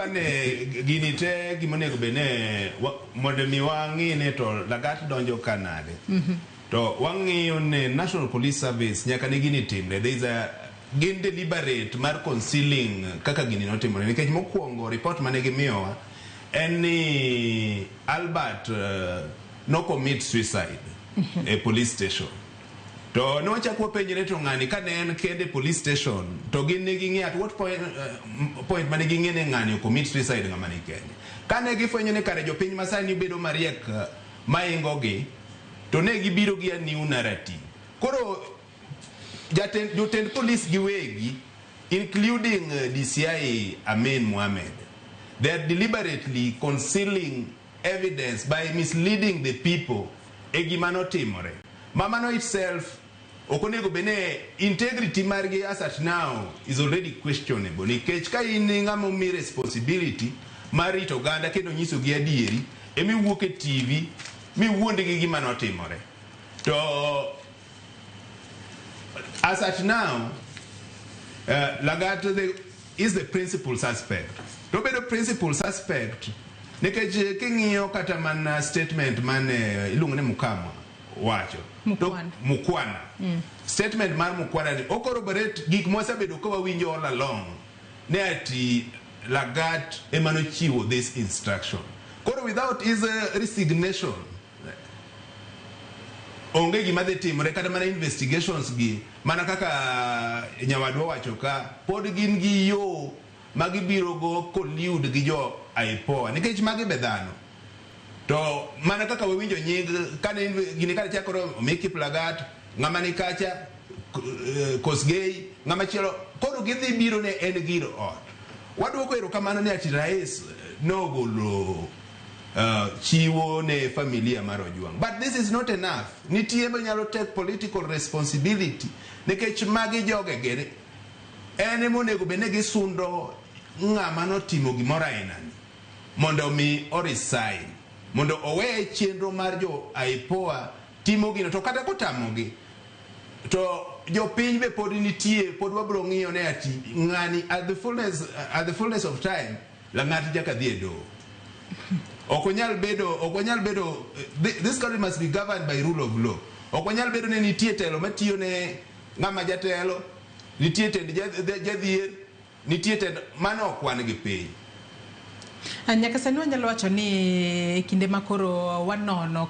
ne gini te gimonego bed ne mondo mi wang'i ne to Lagat donjo ka nade. To wang'iyo ne National Police Service nyaka ne gini timre. There is a gin deliberate mar concealing kaka gini notimore nikech mokwongo report mane gimiyowa en ni Albert no commit suicide e police station. To ne wachako wapenjre to ng'ani ka ne en kende e police station to gin ne ging'e at what point mane ging'e ni ng'ani o commit suicide, ng'ama ni kende. Ka ne gifwenyo ni kare jopiny masani bedo mariek maingo gi to ne gibiro gi a new narrative. Koro jotend police giwegi, including DCI Amin Mohamed, they are deliberately concealing evidence by misleading the people e gima notimore. Mamano itself ok onego bed ni integrity margi as at now is already questionable nikech ka in ng'ama omi responsibility mar rito oganda kendo nyisogi adieri emiwuok e TV miwuond gi gima notimore to as at now Lagat is the principal suspect. To bedo principal suspect nikech king'iyo kata mana statement mane iluongo ni Mukama wacho. Mukwana. Mukwana. Statement mar Mukwana ni ocorroborate gik mwasebedo ka wawinjo all along ne ati Lagat ema nochiwo this instruction. Koro without his resignation onge gima dhi timore. Kata mana investigations gi mana kaka nyawadwa wacho ka pod gin gi yo ma gibiro go collude gi jo IPOA nikech magi be dhano. To mana kaka wawinjo nying kane gini kane chakore omi Kiplagat, ng'ama ni kacha Kosgei, ng'ama chielo, koro gidhi biro ne en gir ot. Wadwoko erokamano ni ati rais nogolo chiwo ne familia mar Ojwang. But this is not enough. Nitie nyalo take political responsibility nikech magi jogege en emonego bed ni gisundo ng'ama notimo gimoro ainani mondo mi o resign, mondo owe chenro mar jo IPOA timo gino. To kata kotamogi to jopiny be pod nitie, pod wabiro ng'iyo ne ati ng'ani at the fullness of time Lang'at nyaka dhi e doho. Ok onyal bedo. This country must be governed by rule of law. Ok wanyal bedo ni nitie telo matiyo ne ng'ama jatelo, nitie tend jadhier, nitie tend mano. Ok wan gi piny. Nyaka sani wanyalo wacho ni e kinde ma koro wanono.